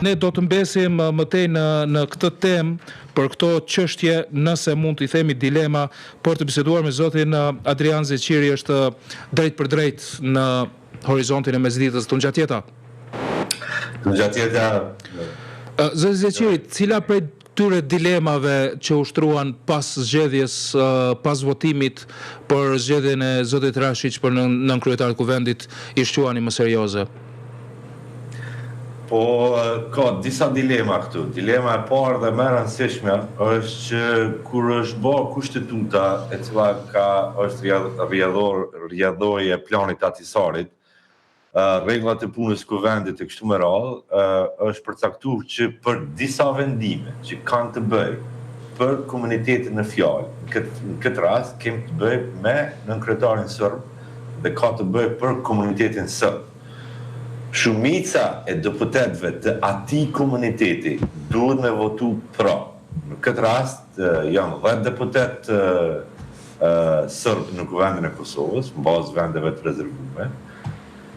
Ne do të mbesim më tej në në këtë temë për këto çështje, nëse mund t'i themi dilema, për të biseduar me zotin Adrian Zeqiri është drejtpërdrejt në horizontin e mesditës. Tungjatjeta. Tungjatjeta. Zoti Zeqiri, cila prej këtyre dilemave që u shtruan pas zgjedhjes, pas votimit për zgjedhjen e zotit Rashiq për nënkryetar të Kuvendit, i shquani më serioze? Po, ka disa dilema këtu. Dilema e parë dhe më e rëndësishmja është që kur është ba Kushtetuta, e cila ka është rrjedhojë e planit të Ahtisarit, rregullat e punës së Kuvendit e kështu me radhë, është përcaktu që për disa vendime që kanë të bëjë për komunitetin në fjalë, në këtë në këtë rast kemi të bëjë me nënkryetarin sërb dhe ka të bëjë për komunitetin sërb. Shumica e deputetëve të atij komuniteti duhet me votu pro. Në këtë rast janë 10 deputetë sërbë në Kuvendin e Kosovës, në bazë vendeve të rezervume,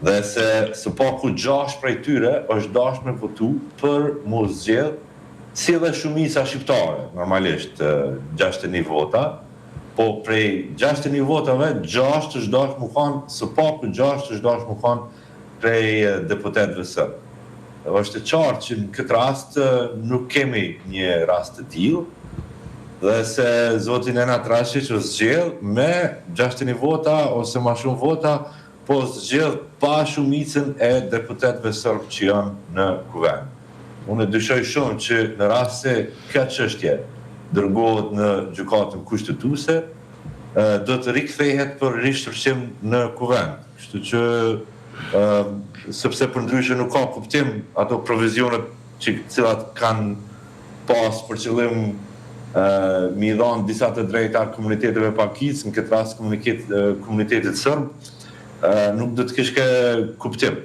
dhe se së paku 6 prej tyre është dashtë me votu për mu zgjedh, si dhe shumica shqiptare, normalisht 61 vota, po prej 61 votave, 6 është dashtë mu kanë, së paku 6 është dashtë mu kanë prej deputetëve sërbë. Është e qartë që në këtë rast nuk kemi një rast të tillë dhe se zoti Nenad Rashiq është zgjedh me 61 vota ose ma shumë vota, po zgjedh pa shumicën e deputetëve sërbë që janë në kuvend. Unë dyshoj shumë që në rast se kjo çështje dërgohet në gjykatën kushtetuese, do të rikthehet për rishqyrtim në kuvend. Kështu që sepse përndryshe nuk ka kuptim ato provizionet që cilat kanë pas për qëllim mi dhanë disa të drejta komuniteteve pakicë, në këtë rast komunitetit sërb, nuk do të kishte kuptim.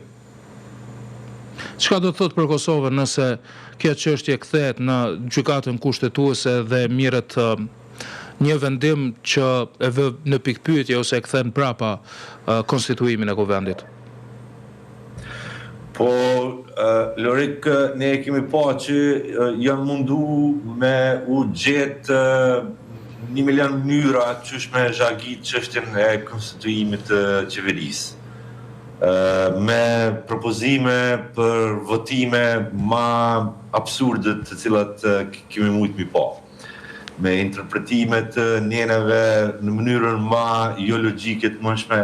Çka do të thotë për Kosovën nëse kjo çështje kthehet në gjykatën kushtetuese dhe mirret një vendim që e vë në pikëpyetje ose e kthen prapa konstituimin e Kuvendit? Po, Lorik, ne e kemi pa që janë mundu me u gjetë një milion mënyra qysh me zhagit çështjen e konstituimit të qeverisë. Me propozime për votime ma absurde të cilat kemi mujtë mi pa. Me interpretime të neneve në mënyrën ma jo logjike të mundshme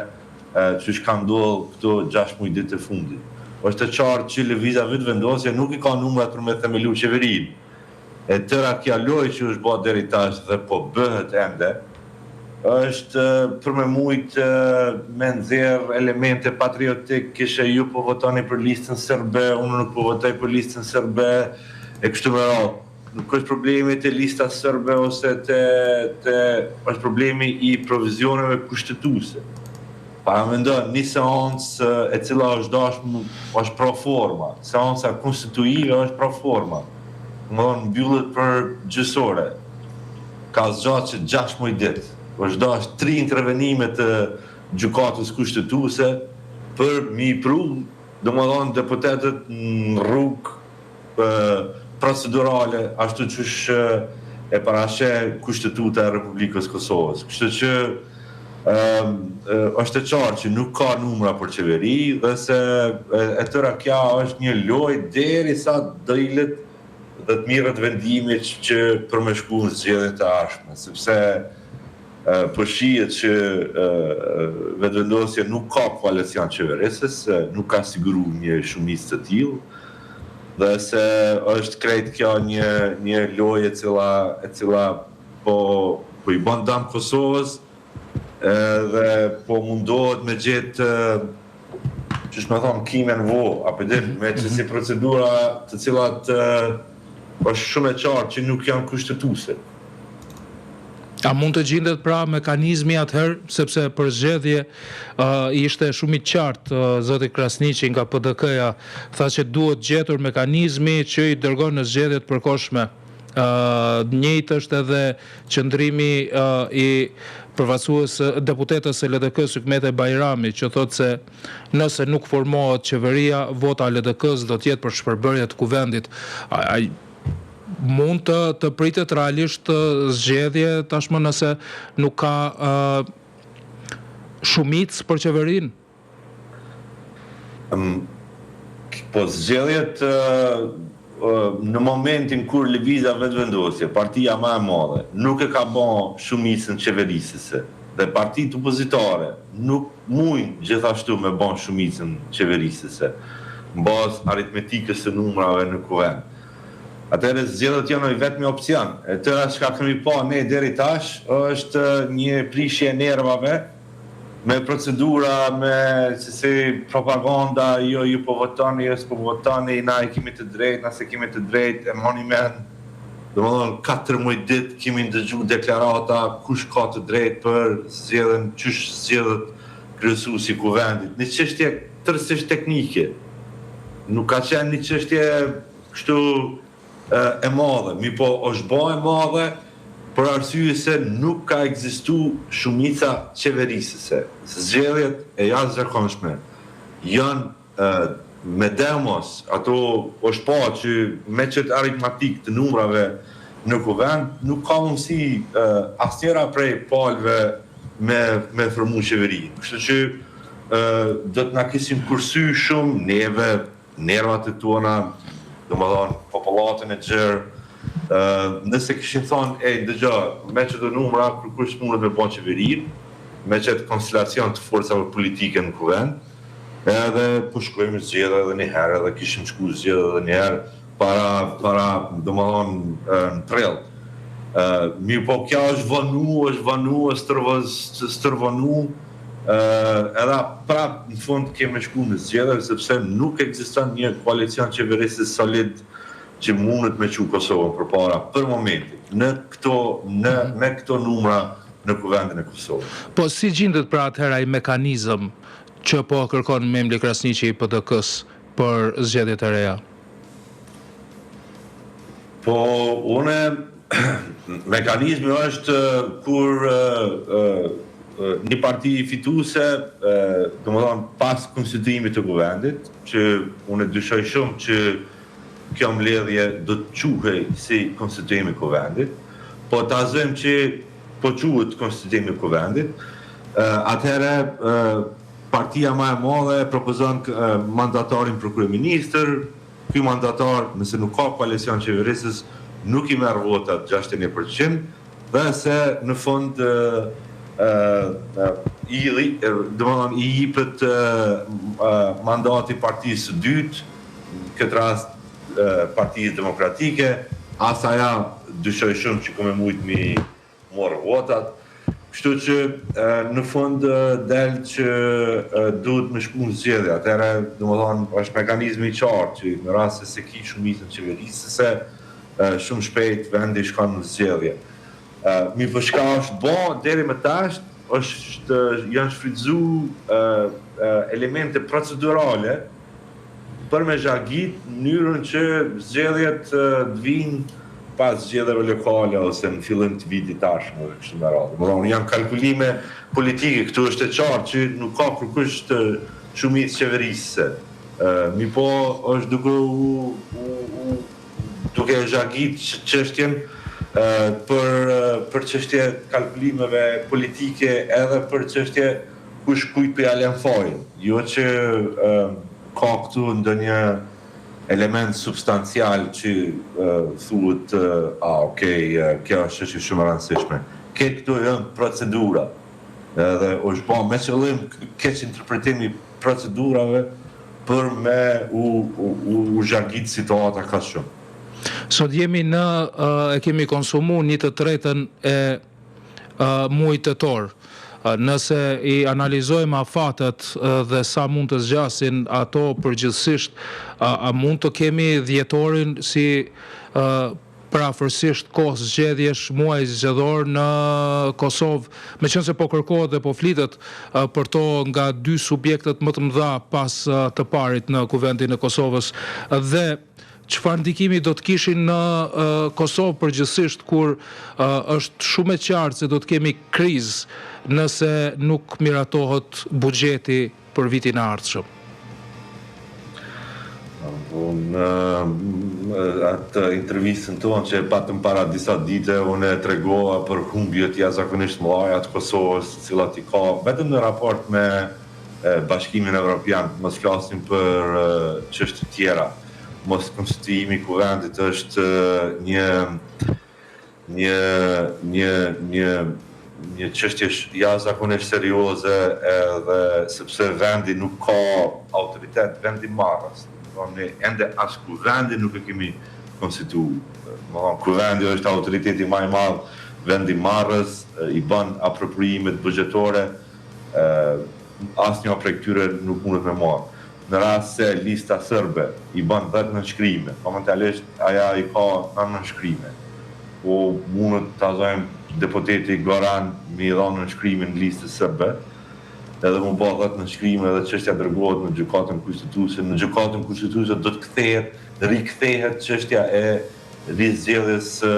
qysh ka ndodhur këto 6 muaj ditë të fundit. Është e qartë që Lëvizja Vetëvendosje nuk i ka numrat për me themelu qeverinë. E tëra kjo lojë që është bërë deri tash dhe po bëhet ende, është për me mujt me nxjerr elemente patriotik, kishe ju po votoni për listën serbe, unë nuk po votoj për listën serbe, e kështu me radhë. Nuk është problemi te lista serbe ose te, te është problemi i provizioneve kushtetuese. Paramendo, një seancë e cila është dashtë, është pro forma, seanca konstituive është pro forma, domethonë mbyllet për gjysë ore, ka zgjatë që 6 muaj ditë, është dashtë tri intervenime të gjykatës kushtetuese për mi pru, domethonë deputetët në rrugë procedurale ashtu qysh e parasheh Kushtetuta e Republikës Kosovës. Kështu që është e qartë që nuk ka numra për qeveri dhe se e tëra kjo është një lojë derisa dilet dhe të mirret vendimi që për me shku në zgjedhjet e ardhshme, sepse po shihet që Vetëvendosje nuk ka koalicion qeverisës, nuk ka siguru një shumicë të tillë dhe se është krejt kjo një një lojë e cila e cila po po i bën dam Kosovës edhe po mundohet me gjetë qysh me thonë kimen n'vo, apo din, me qësi procedura të cilat është shumë e qartë që nuk janë kushtetuese. A mund të gjindet pra mekanizmi atëherë, sepse për zgjedhje uh, ishte shumë i qartë uh, zoti Krasniqi nga PDK-ja, tha që duhet gjetur mekanizmi që i dërgon në zgjedhje të përkohshme. Uh, njëjtë është edhe qëndrimi uh, i përfaqësues deputetes së LDK-së Hykmete Bajrami që thotë se nëse nuk formohet qeveria, vota e LDK-së do të jetë për shpërbërje të Kuvendit. A mund të të pritet realisht zgjedhje tashmë nëse nuk ka shumicë për qeverinë? Po zgjedhjet në momentin kur Lëvizja Vetëvendosje, partia ma e madhe, nuk e ka ba shumicën qeverisëse dhe partitë opozitare nuk mujnë gjithashtu me ba shumicën qeverisëse në bazë aritmetikës së numrave në Kuvend. Atëherë zgjedhjet janë i vetmi opsion. E tëra çka kemi pa ne deri tash është një prishje e nervave me procedura, me si propaganda, jo ju po votoni, jo s'po votoni, na e kemi të drejtë, na s'e kemi të drejtë, e mani men, domethënë 4 muaj ditë kemi ndëgju deklarata kush ka të drejtë për zgjedhjen, qysh zgjedhet kryesuesi i Kuvendit. Një çështje tërësisht teknike. Nuk ka qenë një çështje kështu e madhe, mirëpo është ba e madhe për arsye se nuk ka ekzistu shumica qeverisëse. Zgjedhjet e jashtëzakonshme janë medoemos, ato është pa që me qët aritmatikë të numrave në Kuvend nuk ka mundësi asnjëra prej palëve me me formu qeverinë. Kështu që do të na kishin kursy shumë neve nervat e tona, domethënë popullatën e gjerë, nëse kishin thonë, ej, dëgjo, me qëto numra, kërkush s'mundet me ba qeverinë, me qëtë konstelacion të forcave politike në kuvend, edhe po shkojmë zgjedhje edhe një herë, edhe kishim shku zgjedhje edhe një herë, para, para, domethënë, në prill. Mirëpo, kjo është vonu, është vonu, është stërvonu, Edhe prap në fund kemi shku në zgjedhje sepse nuk ekziston një koalicion qeverisës solid që mundet me çu Kosovën përpara për momentin në këto në mhm. me këto numra në Kuvendin e Kosovës. Po si gjindet pra atëherë ai mekanizëm që po kërkon Memli Krasniqi i PDK-së për zgjedhjet e reja? Po une mekanizmi është kur një parti fituese, domethënë pas konstituimit të kuvendit, që unë dyshoj shumë që kjo mbledhje do të quhej si konstituim i kuvendit, po ta zëmë që po quhet konstituim i kuvendit, atëherë partia ma e madhe propozon mandatarin për kryeministër, Ky mandatar, nëse nuk ka koalicion qeverisës, nuk i merr votat 61% dhe se në fund i domethënë i jipet mandati partisë së dytë, në këtë rast Partisë Demokratike, as aja dyshoj shumë që ka me mujtë mi morë votat, kështu që në fund del që duhet me shku në zgjedhje, atëherë, domethënë, është mekanizmi i qartë që në rast se s'e ki shumicën qeverisëse, shumë shpejt vendi shkon në zgjedhje. Mirëpo çka është bo deri më tash, është janë shfrytëzu elemente procedurale për me zhagit mënyrën që zgjedhjet të vijnë pas zgjedhjeve lokale ose në fillim të vitit të ardhshëm e kështu me radhë. Domethënë janë kalkulime politike, këtu është e qartë që nuk ka kërkush të shumicë qeverisëse. Mirëpo është duke u, u, u duke e zhagit çështjen për për çështje të kalkulimeve politike edhe për çështje kush kujt po ja len fajin, jo që ka këtu ndonjë element substancial që thuhet a ok, kjo është çështje shumë e rëndësishme. Krejt këto janë procedura. Edhe është ba me qëllim keqinterpretim i procedurave për me u, u, u zhagit situata kaq shumë. Sot jemi në, e kemi konsumu një të tretën e muajit tetor. Nëse i analizojmë afatet dhe sa mund të zgjasin ato përgjithësisht, a mund të kemi dhjetorin si përafërsisht kohë zgjedhjesh, muaj zgjedhor në Kosovë, meqenëse po kërkohet dhe po flitet për to nga dy subjektet më të mëdha pas të parit në Kuvendin e Kosovës dhe. Çfarë ndikimi do të kishin në Kosovë përgjithësisht kur është shumë e qartë se do të kemi krizë nëse nuk miratohet buxheti për vitin e ardhshëm? Unë atë intervistën tonë që e patëm para disa dite, unë e tregova për humbjet jashtëzakonisht të mëdha të Kosovës, të cilat i ka vetëm në raport me Bashkimin Evropian, mos flasim për çështje tjera. Mos konstituimi i Kuvendit është një një një një një çështje jashtëzakonisht serioze edhe sepse vendi nuk ka autoritet vendimmarrës. Domethënë ne ende as Kuvendin nuk e kemi konstitu. Domethënë Kuvendi është autoriteti ma i madh vendimmarrës, i bën apropriimet buxhetore, asnjë prej këtyre nuk mundet me marrë. Në rast se Lista Serbe i bën dhjetë nënshkrime, momentalisht aja i ka nëntë nënshkrime, po mundet ta zojmë deputeti Goran me i dhanë nënshkrimin Listës Serbe, edhe mu ba dhjetë nënshkrime dhe çështja dërgohet në Gjykatën Kushtetuese, në Gjykatën Kushtetuese do të kthehet, rikthehet çështja e rizgjedhjes së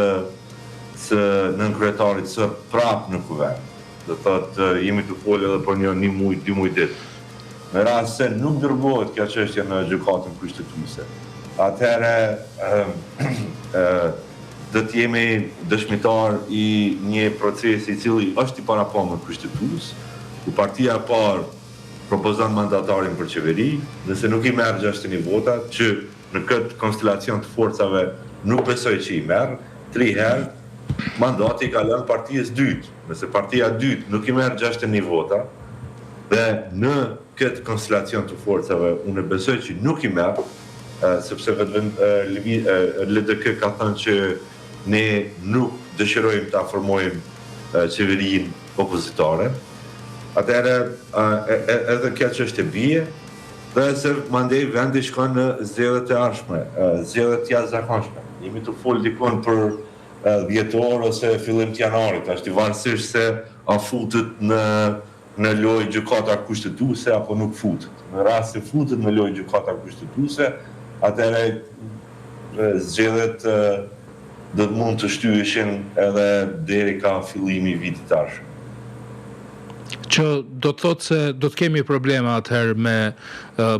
së nënkryetarit serb prapë në Kuvend. Do të thotë jemi tu folë edhe për një një muaj, dy muaj ditë. Në rast se nuk dërgohet kjo çështje në Gjykatën Kushtetuese, atëherë do të jemi dëshmitar i një procesi i cili është i paraparë me Kushtetutë, ku partia e parë propozon mandatarin për qeveri, nëse nuk i merr 61 vota, që Në këtë konstelacion të forcave nuk besoj që i merr, tri herë mandati i kalon partisë dytë. Nëse partia e dytë nuk i merr 61 vota dhe në këtë konstelacion të forcave unë besoj që nuk i merr, sepse LDK ka thënë që ne nuk dëshirojmë ta formojmë qeverinë opozitare. Atëherë edhe kjo çështje bie. Dhe se mandej vendi shkon në zgjedhjet e ardhshme, zgjedhje të jashtëzakonshme. Jemi tu folë dikun për dhjetor ose fillim të janarit, është varësisht se a futet në në lojë gjykata kushtetuese apo nuk futet. Në rast se futet në lojë gjykata kushtetuese, atëherë zgjedhjet do të mund të shtyheshin edhe deri ka fillimi i vitit të ardhshëm. Që do të thotë se do të kemi probleme atëherë me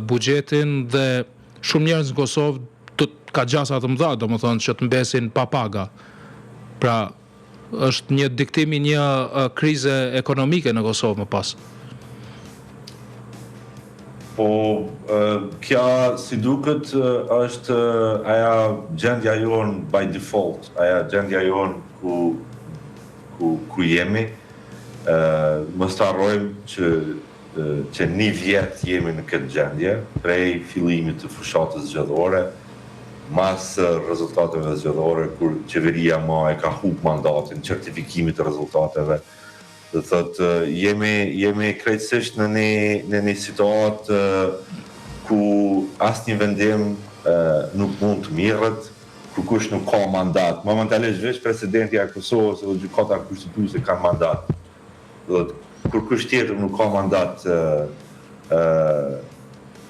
buxhetin dhe shumë njerëz në Kosovë do të ka gjasa të mëdha, domethënë që të mbesin pa paga. Pra, është një diktim i një krize ekonomike në Kosovë më pas. Po, kjo si duket është aja gjendja jonë by default, aja gjendja jonë ku, ku, ku jemi. Mos të harrojmë që që një vjet jemi në këtë gjendje, prej fillimit të fushatës zgjedhore, mas rezultateve zgjedhore, kur qeveria ma e ka hup mandatin, certifikimit të rezultateve, Do të thotë, jemi, jemi krejtësisht në një, në një situatë ku asnjë vendim nuk mund të mirret, kurkush nuk ka mandat. Momentalisht veç presidentja e Kosovës dhe gjykata kushtetuese kanë mandat. Do të thotë, kurkush tjetër nuk ka mandat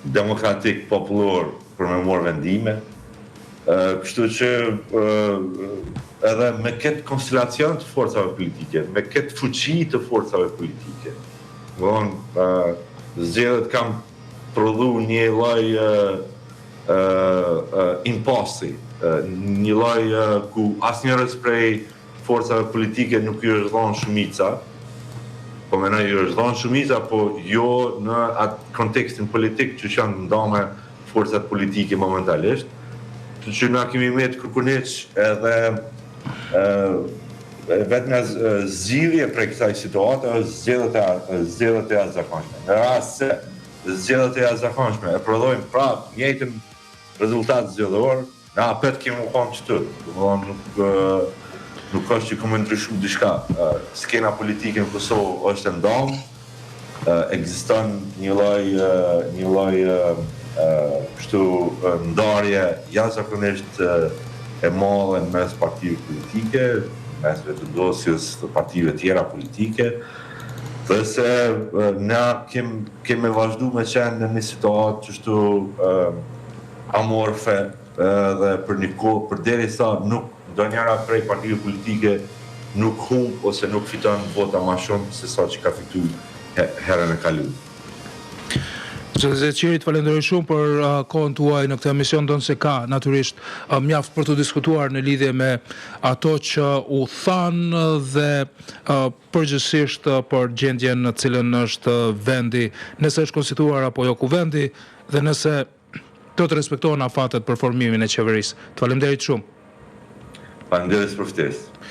demokratik popullor për me marrë vendime. Kështu që edhe me këtë konstelacion të forcave politike, me këtë fuqi të forcave politike, domethonë, zgjedhjet kanë prodhu një lloj impasi, një lloj ku asnjërës prej forcave politike nuk ju është dhonë shumica, po menoj ju është dhonë shumica, po jo në atë kontekstin politik që janë ndame forcat politike momentalisht, kështu që na kemi met kërkun hiç edhe e vetmja zgjidhje prej kësaj situate është zgjedhjet e zgjedhjet e jashtëzakonshme. Në rast se zgjedhjet e jashtëzakonshme e prodhojnë prapë njëjtën rezultat zgjedhor, Na apet kemi me konë qëtu, domethonë nuk, nuk është që ka me ndryshu diçka. Skena politike në Kosovë është e ndamë, ekziston një lloj, një lloj kështu ndarje jashtëzakonisht e madhe në mes partive politike, mes Vetëvendosjes dhe partive tjera politike, dhe se na kem, kemi vazhdu me qenë në një situatë qështu. amorfe edhe për një kohë, përderisa nuk ndonjëra prej partive politike nuk humb ose nuk fiton vota ma shumë se sa që ka fitu herën e kaluar. Zoti Zeqiri, të falenderoj shumë për uh, kohën tuaj në këtë emision, ndonëse ka natyrisht uh, mjaft për të diskutuar në lidhje me ato që u thanë dhe uh, përgjithësisht për gjendjen në cilën është vendi, nëse është konstituar apo jo kuvendi dhe nëse do të respektohen afatet për formimin e qeverisë. Të faleminderit shumë. Faleminderit për ftesë.